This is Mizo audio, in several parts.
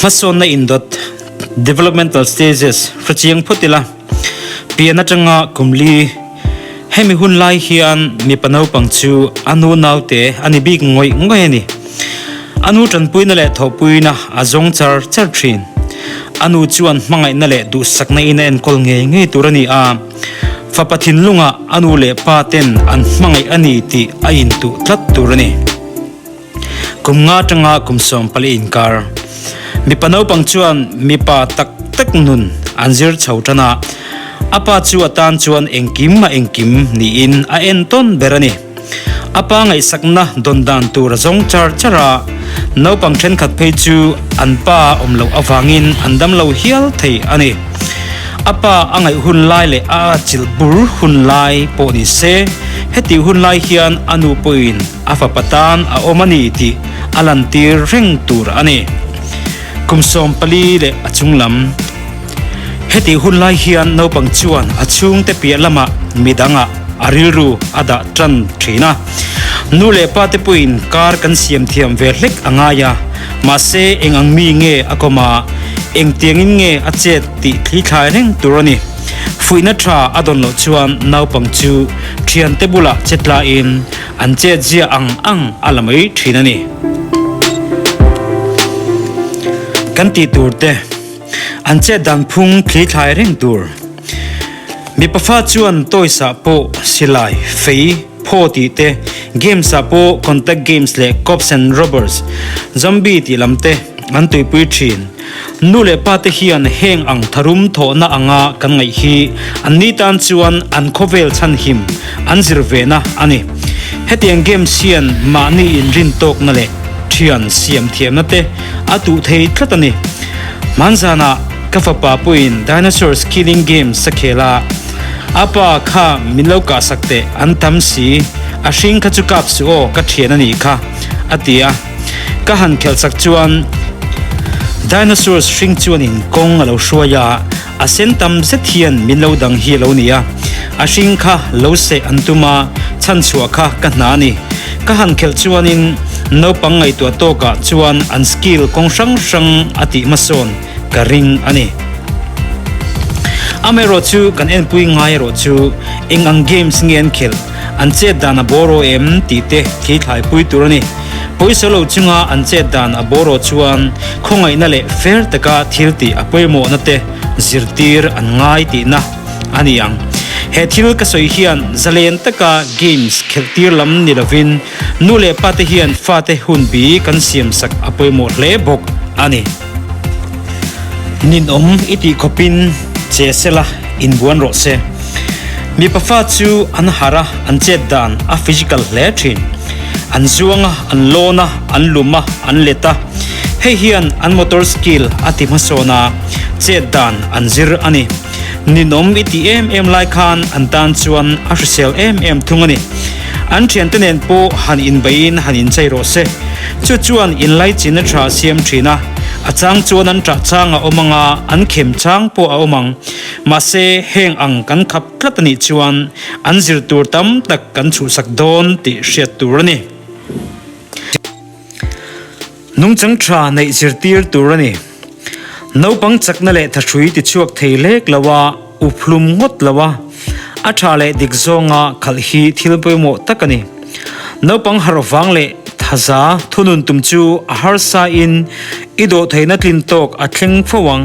Hmasawnna indawt, developmental stages, hre chiang phawt ila, pian atanga kum li, hemi hun lai hian mipa naupang chu a nu naute a ni bik ngawih ngawih a ni. A nu tanpuina leh thawhpuina a zawng char char thin. A nu chuan hmangaihna leh duhsakna in a enkawl ngei ngei tur a ni a, fapa thinlungah a nu leh pa ten an hmangaih a ni tih a intuh tlat tur a ni. Kum nga atanga kum 14 inkar. Mipa naupang chuan mipa tak tak nun an zir chho tan a, a pa chu a tan chuan engkim a engkim niin a entawn ber a ni. A pa ngaihsakna dawn dan tur a zawng char char a, naupang thenkhat phei chu an pa awm loh avangin an dam lo hial thei a ni. A pa a ngaih hun lai leh a atchilh bur hun lai pawh ni se, hetih hun lai hian a nu pawhin a fapa tan a awm a ni tih a lantir reng tur a ni. Kum 14 leh a chung lam. Hetih hun lai hian naupang chuan a chhungte piah lamah midangah a rilru a dah tan thin a. Nu leh pa te pawhin kar kan siam thiam ve hlek a ngai a, mahse eng ang mi nge a kawm a, engtiangin nge a chet tih thli thlai reng tur a ni. Fuihna tha a dawn loh chuan naupang chu thiante bulah che tlaiin an chet zia ang ang a la mai thin a ni. Kan tih tur te. An chet dan phung thli thlai reng tur. Mipa fa chuan toys ah pawh silai, fei, phaw tih te, games ah pawh contact games leh cops and robbers, zombie tih lam te an tuipui thin. Nu leh pa te hian heng ang tharum thawhna anga kan ngaih hi an ni tan chuan an khawvel chhanhim an zir ve na a ni. Hetiang games hian mahni inrin tawkna leh thian siam thiamna te a tuh thei tlat a ni. Hmanzanah ka fapa pawhin Dinosaurs Killing Games a khel a, a pa kha min lo kahsak teh an tam si, a hring kha chu kap suh aw ka thian a nih kha, a ti a. Ka han khelhsak chuan Dinosaurs hring chuanin kawng a lo hruai a, a sen tam zet hian min lo dang hi a lo ni a. A hring kha lo seh an tum a, chhanchhuah kha ka hna a ni. Ka han khelh chuanin naupang ngaihtuah tawkah chuan an skill kawng hrang hrang a tih hmasawn ka ring a ni. Amaherawh chu kan enpui ngai erawh chu eng ang games nge an khelh, an chet dan a bawraw em tih te khi thlaipui tur a ni. Pawisa lo chunga an chet dan a bawraw chuan khawngaihna leh fair taka thil tih a pawimawhna te zirtir an ngai tihna a ni ang. He thil ka sawi hian zalen taka games khelh tir lam ni lovin nu leh pate hian fate hun bi kan siamsak a pawimawh hle bawk a ni. Ninawm i tih khawpin che sela inbuan rawh se. Mipa fa chu an harh a, an chet dan a physical hle thin. An zuang a, an lawn a, an lum a, an let a. Hei hian an motor skill a ti hmasawn a, chet dan an zir a ni. Ninawm i tih em em lai khan an tan chuan a hrisel em em thung a ni. An thiante nen pawh han inbeiin han inchei rawh se. Chu chuan inlaichin a tha siam thin a, a chang chuan an ṭah chang a awm ang a, an khem chang pawh a awm ang. Mahse, heng ang kan khap tlat a nih chuan an zir tur tam tak kan chhuhsak dawn tih hriat tur a ni. Nungchang tha neih zirtir tur a ni. Naupang chakna leh thahrui tichhuak thei lek lo a, uphlum ngawt lo a, a tha leh dik zawnga khalh hi thil pawimawh tak a ni. Naupang harh vang leh thaza thunun tum chu a harsa in i dawhtheihna tlin tawk a thleng fo ang.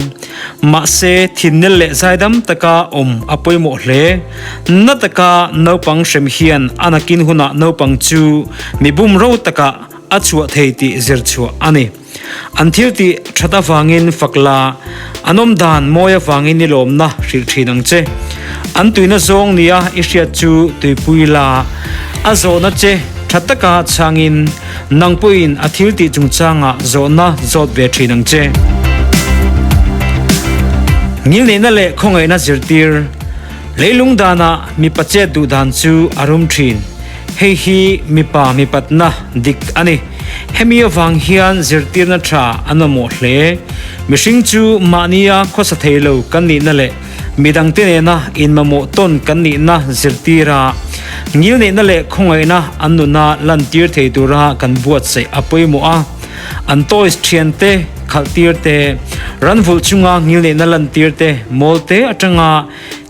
Mahse, thinnel leh zaidam taka awm a pawimawh hle. Na taka naupang hrem hian a nakin hunah naupang chu mi bumro takah a chhuah thei tih zir chhuah a ni. An thil tih that avangin fak la, an awm dan mawi avangin i lawmna hrilh thin ang che. An tuina zawng nia i hriat chu tuipui la, a zawhna che tha taka chhangin nang pawhin a thil tih chungchangah zawhna zawt ve thin ang che. Ngilneihna leh khawngaihna zirtir, Leilung danah mipa chet duh dan chu a rum thin. Hei hi mipa mipatna dik a ni. Hemi avang hian zirtirna tha an mamawh hle. Mihring chu mahnia khawsa thei lo kan nihna leh midangte nena inmamawh tawn kan nihna zirtira ngilneihna leh khawngaihna an nuna lantir thei tura kan buatsaih a pawimawh a. An toys thiante. khalh tir te, ran vulh chunga ngilneihna lan tir te, mawl te atanga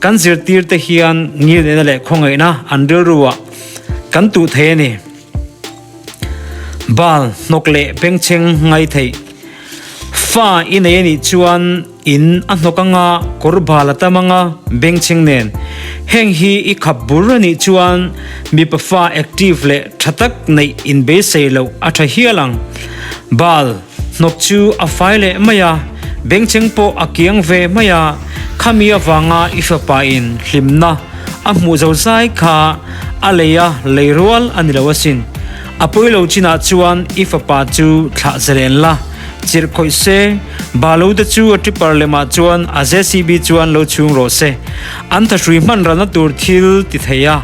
kan zirtir te hian ngilneihna leh khawngaihna an rilru ah kan tuh thei a ni. Bal hnawk leh bengchheng ngai theih. Fa i nei a nih chuan in a hnawk anga kawr bal a tam anga bengchheng nen. Heng hi i khap bur a nih chuan mipa fa active leh tha tak neih inbeisei loh a tha hial ang. Bal hnawk chu a fai leh mai a, bengchheng pawh a kiang ve mai a, khami avanga i fapa in hlimna a hmuh zo zai kha a lei a lei rual a ni lo asin. A pawi lo chinah chuan i fapa chu thlah zalen la, chirh khawih se, balo te chu a tipper lemah chuan a JCB chuan lo chhung rawh se. An thahrui hman ralna tur thil ti thei a,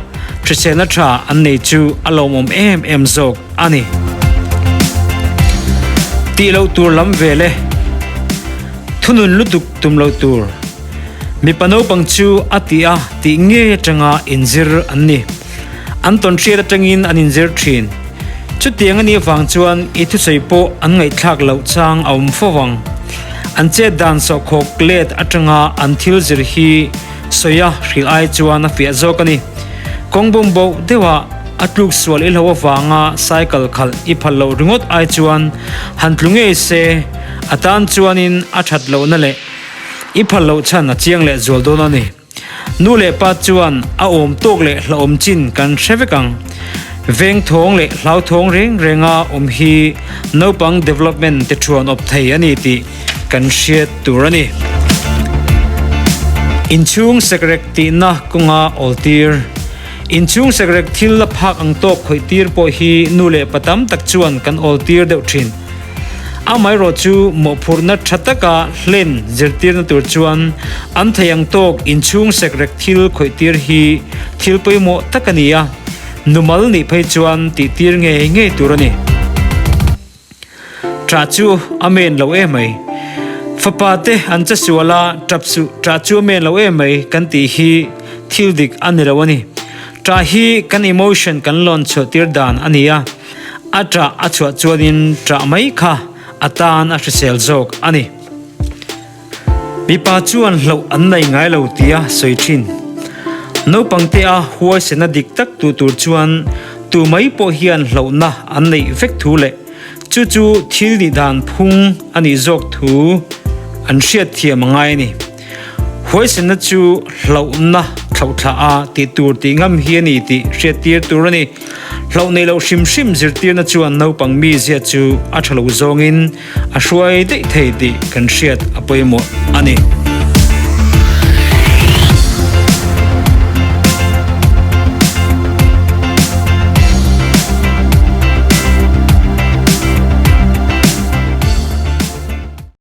hriselna tha an nei chu a lawmawm em em zawk a ni. Tih loh tur lam vel e. Thunun lutuk tum lo tur. Mipa naupang chu a tih a tih ngei atanga inzir an ni. An tawnhriat atangin an inzir thin. Chutiang a nih avang chuan i thusawi pawh an ngaihthlak loh chang a awm fo vang. An chet dan sawhkhawk let atanga an thil zir hi sawi a hrilh ai chuan a fiah zawk a ni. Kawng bawmbo deuha a tluk sual i hlo avanga cycle khalh i phal loh ringawt ai chuan han tlu ngei se a tan chuanin a that lohna leh i phal loh chhan a chiang leh zual dawn a ni. Nu leh pa chuan a awm tawk leh hlauhawm chin kan hre vek ang. Vengthawng leh hlauthawng reng renga awm hi naupang development te thuan awp thei a ni tih kan hriat tur a ni. Inchhung sekrek tihna kawnga awltir. Inchhung sekrek thil la phak ang tawk khawih tir pawh hi nu leh pa tam tak chuan kan awltir deuh thin. Amaherawh chu mawhphurhna tha taka hlen zirtirna tur chuan an thei ang tawk inchhung sekrek thil khawih tir hi thil pawimawh tak a ni a, numal nih phei chuan tihtir ngei ngei tur a ni. Ṭah chu a men lo em mai. Fapa te an che sual a, ṭap suh, ṭah chu a men lo em mai kan tih hi thil dik a ni lo a ni. Ṭah hi kan emotion kan lawn chhuah tir dan a ni a, a ṭah a chhuah chuanin ṭah mai kha a tan a hrisel zawk a ni. Mipa chuan hlauh an nei ngai lo tia sawi thin. Naupangte a huaisena dik tak tu tur chuan tu mai pawh hian hlauhna an neih vek thu leh chu chu thil nih dan phung a nih zawk thu an hriatthiam a ngai a ni. Huaisena chu hlauhna thlauhthlah a tih tur tih ngam hi a ni tih hriattir tur a ni. Hlauh nei loh hrim hrim zirtirna chuan naupang mizia chu a tha lo zawngin a hruai daih thei tih kan hriat a pawimawh a ni.